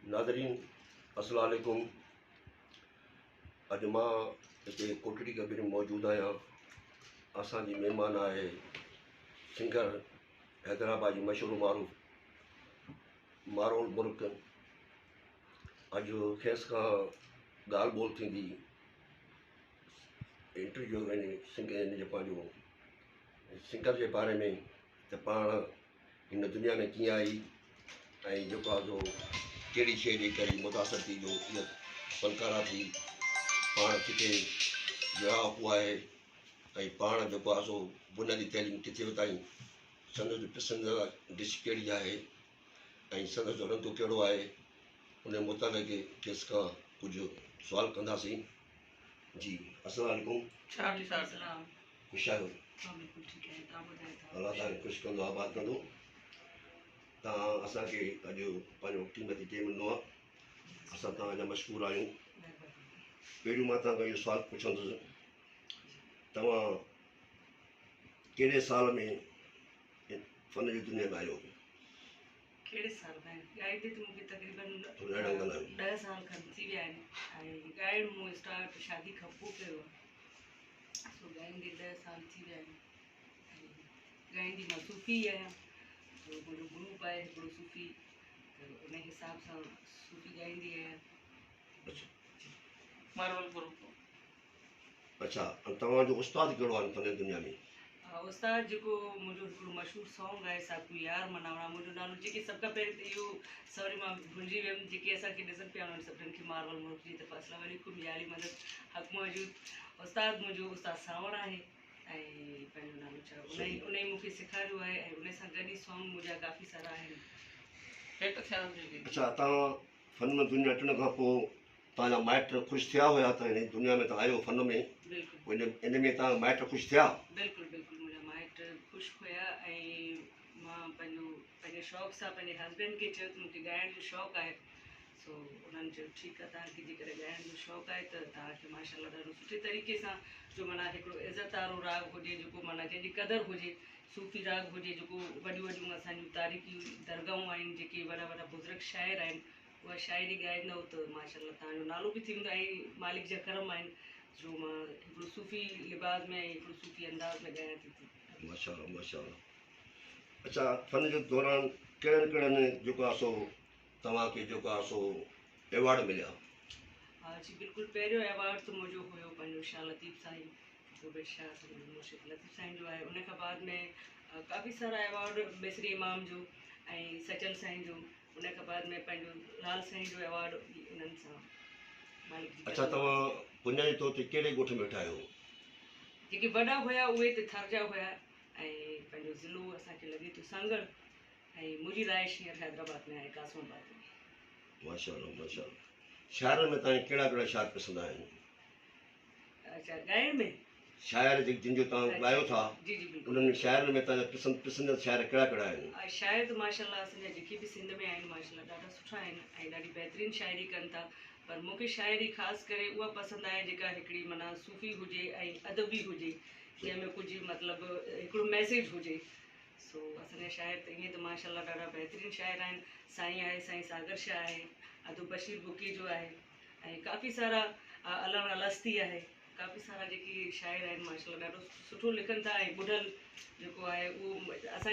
ناظرين السلام عليڪم اڄ مان هتي ڪوٽڙي ڪبير ۾ موجود آهيان اسان جي مهمان آهي سنگر حيدرآباد جي مشهور معروف مارول ملڪ اڄ کيس کان ڳالهه ٻولهه ٿيندي انٽرويو يعني سنگر يعني پنهنجو سنگر جي باري ۾ ته پاڻ هن دنيا ۾ ڪيئن آئي ۽ جيڪو آهي سو ڪهڙي شيء جي ڪري متاثر ٿي جو هيء فنڪارا ٿي پاڻ ڪٿي رهاڪو آهي ۽ پاڻ جيڪو آهي سو بنيادي تعليم ڪٿي ورتائين سندس پسنديده ڊش ڪهڙي آهي ۽ سندس جو رنگ ڪهڙو آهي ان متعلق کيس کان ڪجهه سوال ڪنداسين جي السلام عليڪم خوش آهيو الله توهان کي خوش ڪندو آباد ڪندو توهان اسان کي اڄ پنهنجو قيمتي ٽيم ڏنو آهي اسان توهان جا مشڪور آهيون پهريون مان توهان کان اهو سوال پڇندس توهان ڪهڙي سال ۾ فن جي دنيا ۾ آيو ڪهڙي سال ۾ ڳائيندي ته مونکي تقريبن 10 سال کن ٿي ويا آهن ۽ ڳائڻ مون اسٽارٽ شادي کان پوء ڪيو آهي سو ڳائيندي 10 سال ٿي ويا آهن ۽ ڳائيندي مان صوفي ئي آهيان سو منهنجو گروپ آهي هڪڙو صوفي ته ان حساب سان صوفي ڳائيندي آهيان. Marvel group. اڇا ۽ توهان جو استاد ڪهڙو آهي فن دنيا ۾؟ استاد جيڪو منهنجو هڪڙو مشهور سانگ آهي ساڪو يار مناوڻا منهنجو نالو جيڪي سڀ کان پهرين ته اهو سوري مان ڀلجي ويم جيڪي اسان کي ڏسن پيا انهن سڀني کي مارول ملڪ جي طرفان اسلام عليڪم يا علي مدد حق موجود استاد منهنجو استاد سانوڻ آهي ۽ پنهنجو نالو ڇا ان ئي ان ئي مون کي سيکاريو آهي ۽ ان سان گڏ ئي سانگ منهنجا ڪافي سارا آهن. هيٺ ٿيا جيڪي. اڇا توهان فن ۾ دنيا اچڻ کان پوء توهان جا مائٽ خوش ٿيا هيا ته هن دنيا ۾ ته آيو فن ۾ بلڪل ان ۾ توهان جا مائٽ خوش ٿيا؟ بلڪل بلڪل منهنجا مائٽ خوش هيا ۽ مان پنهنجو پنهنجي شوق سان پنهنجي هسبينڊ کي چيو ته مونکي ڳائڻ جو شوق آهي سو انهن چيو ٺيڪ آهي توهان کي جيڪڏهن ڳائڻ جو شوق آهي ته توهان کي ماشاء الله ڏاڍو سٺي طريقي سان جو معنيٰ هڪڙو عزت وارو راڳ هجي جيڪو معنيٰ جنهن جي قدر هجي صوفي راڳ هجي جيڪو وڏيون وڏيون اسان جون تاريخي درگاهون آهن جيڪي وڏا وڏا بزرگ شاعر آهن اها شاعري ڳائيندؤ ته ماشاء الله توهان جو نالو به ٿي ويندو ۽ مالڪ جا ڪرم آهن جو مان هڪڙو صوفي لباس ۾ ۽ هڪڙو صوفي انداز ۾ ڳايان ٿي ٿي. ماشاء الله ماشاء الله اڇا فن جي دوران ڪهڙن ڪهڙن جيڪو آهي سو توهان کي جيڪو آهي سو ايوارڊ مليا؟ ها جي بلڪل پهريون ايوارڊ ته منهنجو هيو پنهنجو شاهه لطيف سائين زبير شاهه سائين جو مرشد لطيف سائين جو آهي ان کان بعد ۾ ڪافي سارا ايوارڊ مصري امام جو ۽ سچل سائين جو ان کان بعد ۾ پنهنجو لال سائين جو ايوارڊ به انهن سان مالڪ جي اڇا ڪرم. توهان بنيادي طور تي ڪهڙي ڳوٺ ۾ ويٺا آهيو؟ جيڪي وڏا هيا اهي ته ٿر جا هيا ۽ پنهنجو ضلعو اسان کي لڳي ٿو سانگهڙ ۽ منهنجي رهائش هينئر حيدرآباد ۾ آهي قاسم آباد ۾. ماشاءالله ماشاءالله شاعرن ۾ توهان کي ڪهڙا ڪهڙا شاعر پسند آهن؟ اڇا ڳائڻ ۾؟ شاعر جيڪي جن جو توهان ڳايو ٿا جي جي بلڪل انهن شاعرن ۾ توهان جا پسند پسنديده شاعر ڪهڙا ڪهڙا آهن؟ شاعر ته ماشاء الله اسان جا جيڪي به سنڌ ۾ آهن ماشاء الله ڏاڍا سٺا آهن ۽ ڏاڍي بهترين شاعري ڪن ٿا پر مون کي شاعري خاص ڪري اها پسند آهي جيڪا هڪڙي معنيٰ صوفي هجي ۽ ادبي هجي جنهن ۾ ڪجهه مطلب هڪڙو ميسيج هجي سو اسان جا شاعر ته ائين ته ماشاء الله ڏاڍا بهترين شاعر آهن سائين آهي سائين ساگر شاهه آهي ادو بشير بڪيجو آهي ۽ ڪافي سارا الاڻ الستي آهي ڪافي سارا جيڪي شاعر آهن ماشاء الله ڏاڍو سٺو لکن ٿا ۽ ٻڍل جيڪو آهي اهو اسان.